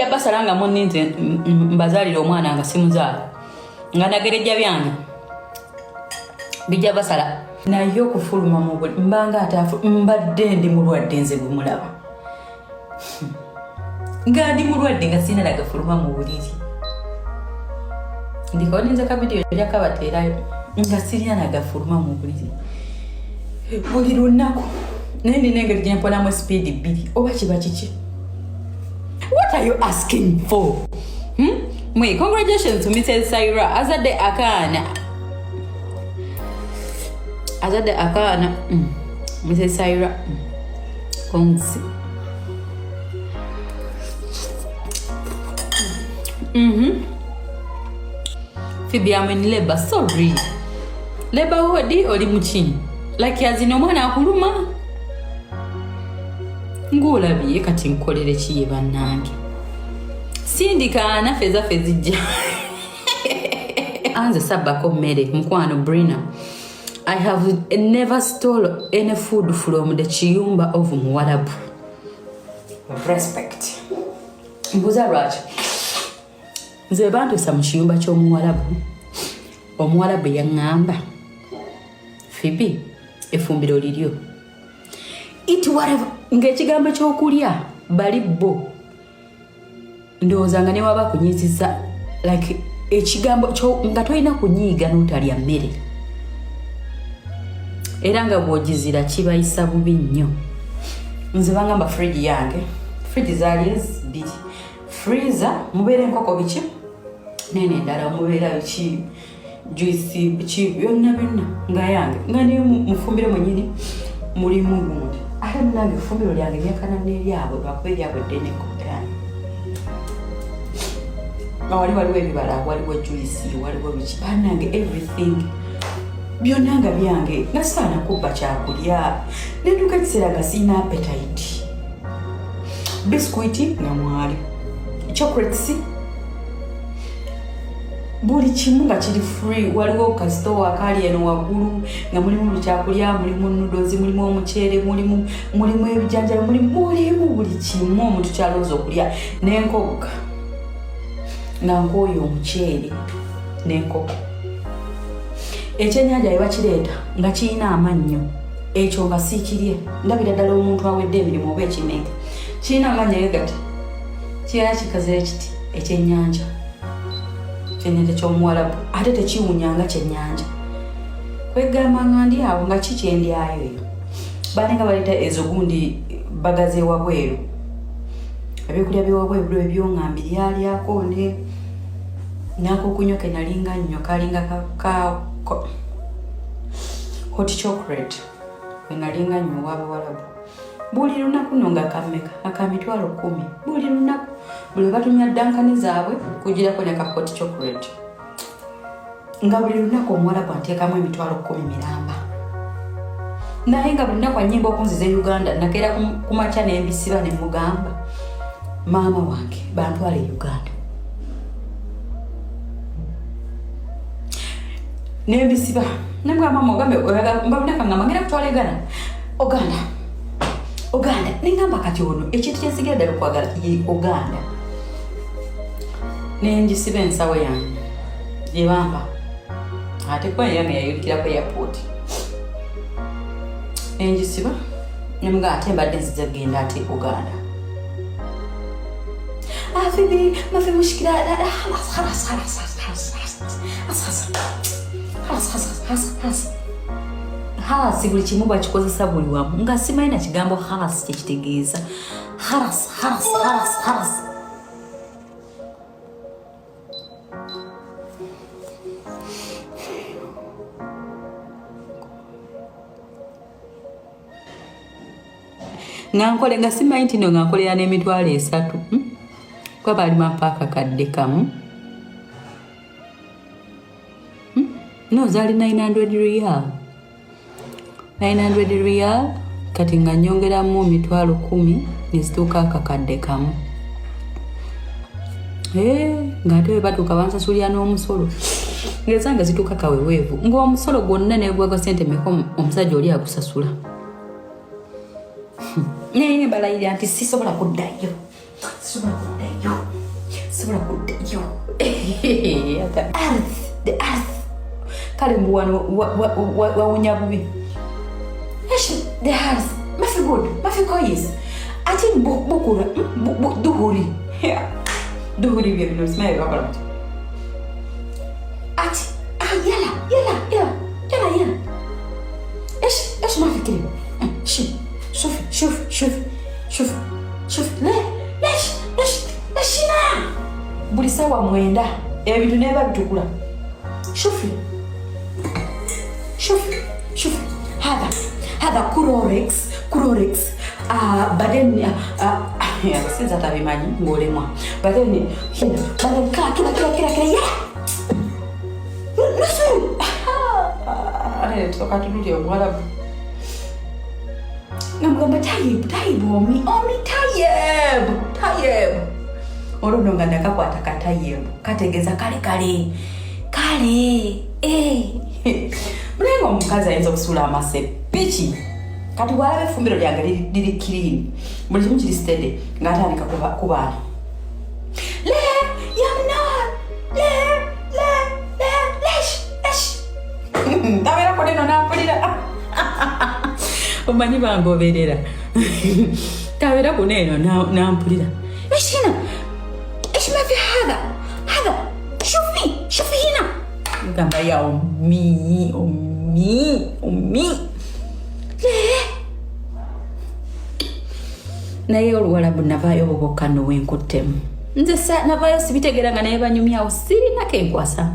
Bijja basala nga muninze mbazaalira omwana nga simuzaala nga nagerejja byange bijja basala. Naye okufuluma mu buli mbanga ataafu mbadde ndi mulwadde nze gwe mulaba nga ndi mulwadde nga sirina nagafuluma mu buliri ndikoninze ka vidiyo jakabateerayo nga sirina nagafuluma mu buliri buli lunaku naye nina engeri gyemponamu sipiidi bbiri oba kiba kiki. What are you asking for, Mwe, congratulations to Mrs. Saira, azadde akaana, azadde akaana. Mrs. Saira. Congs. Phoebe, I'm in labor. Sorry. Labor ward oli muki? Like yazina omwana akuluma? Ng'olabye kati nkolere kiye bannange. Sindika naffe ezaffe zijja. Anze sabbako mmere mukwano Brina. I have never stole any food from the kiyumba of Muwarabu. Respect. Mbuuza lwaki? Nze bantuusa mu kiyumba ky'omuwarabu. Omuwarabu yaŋŋamba, Phoebe, effumbiro liryo. Eat whatever. Ng'ekigambo ky'okulya bali bo. Ndowooza nga ne waba kunyiiziza like ekigambo nga tolina kunyiiga n'otalya mmere. Era nga bw'ogizira kibayisa bubi nnyo. Nze bangamba fridge yange, fridge zaali bbiri. Freezer mubeera enkoko biki nene endala mubeera biki juice biki byonna byonna nga yange nga ne mufumbiro mwenyini mulimu gundi ate munange efumbiro lyange lyenkana n'eryabwe lwakuba eryabwe ddeneko nga wali waliwo ebibala, waliwo juice, waliwo biki bannange, everything byonna nga byange nga sifaana kubba kyakulya. Nentuuka ekiseera nga siyina appetite. Biscuit nga mwali, chocolates, buli kimu nga kiri free. Waliwo kasitowa akali eno waggulu nga mulimu buli kyakulya, mulimu noodles, mulimu omuceere, mulimu ebijanjalo, mulimu buli kimu omuntu kyalowooza okulya n'enkoko nga nkooye omuceere n'enkoko. Ekyennyanja bwe bakireeta nga kirina amannyo, ekyo nga siikirye. Ndabira ddala omuntu awedde emirimu oba ekimenke kirina amannyo ge gati kirina kikaze kiti. Ekyennyanja, kyennyanja ky'omuwalabu ate tekiwunya nga kyennyanja. Kwegamba nga ndi awo nga ki kyendyayo eyo balinga baleeta ezo gundi bagaze ewabweru, ebyokulya byewabweru ebyo nga mbiryalyako ne nakokunywa ke nalinga nnyo kalinga ka hot chocolate we nalinga nnyo ow'abawalabu buli lunaku no nga kameka aka 100,000 buli lunaku. Buli batumya Dunkin zaabwe kugirako ne ka hot chocolate nga buli lunaku omuwalabu anteekamu 100,000 miramba. Naye nga buli lunaku anyimba okunziza e Uganda. Nakeera ku makya nembisiba ne mugamba, maama wange bantwala e Uganda. Nembisiba nemugamba, mama, ogambe mbabunaka ngamba ngenda kutwala egana Oganda Oganda. Nengamba kati ono ekintu kyensigira ddala okwagala ye Oganda. Nenjisiba ensawo yange gyebampa ate kuba yange yayulikirako airport. Nenjisiba nemuga ate mbadde nziza kugenda ate Uganda. Phoebe, ما في مشكلة، لا لا، خلاص خلاص خلاص خلاص خلاص خلاص خلاص خلاص خلاص خلاص خلاص. Buli kimu bakikozesa buli wamu nga simanyi na kigambo خلاص kyekitegeeza. خلاص خلاص خلاص خلاص. Nga nkole nga simanyi nti no nga nkolera n'emitwalo 30, Kuba baali bampa akakadde kamu, No, zaali 900 riyal, 900 riyal. Kati nga nyongeramu 100,000 nezituuka akakadde kamu. Ng'ate bwe batuuka bansasulira n'omusolo ng'ezange zituuka kaweweevu ng'omusolo gwonna negwaga sente meka omusajja oli agusasula. Naye mbalayirira nti sisobola kuddayo, sisobola kuddayo. Tesobola kuddayo. Earth, the earth. Kale mbu wano wawunya bubi. Esh, the earth mafi good, mafi koyis, ate bukura duhuri duhuri bye bino simaye bakola bati ati ah, yala yala yala yala yala. ايش ايش ما في كلمه. شوف شوف شوف شوف شوف شوف. ليش ليش ليش na buli sawa 9 ebintu neba bitukula. شوفي شوفي شوفي، هذا هذا كروركس كروركس. بعدين sinza tabimanyi ng'olemwa. بعدين هنا، بعدين كلا كلا كلا كلا كلا يلا nusu. Tusooka tunulye omuwalabu. Namugamba tayibu tayibu omi omi tayebu tayebu. Olwo nno nga nakakwata katayebu kategeeza kale kale kale. Naye nga omukazi ayinza okusuula amasepiki. Kati bwalaba effumbiro lyange liri clean, buli kimu kiri steady, ng'atandika kubaana le yamna le le le lesh lesh. Tabeerako neno nampulira. Omanyi bangoberera. Tabeera kuno eno nampulira. ايش هنا؟ ايش ما في هذا؟ هذا شوفي شوفي هنا. gamba ya ummi ummi ummi le. Naye oluwalabu navaayo bubokka nno wenkuttemu. Nze navaayo sibitegeera nga naye banyumyawo sirina kenkwasa.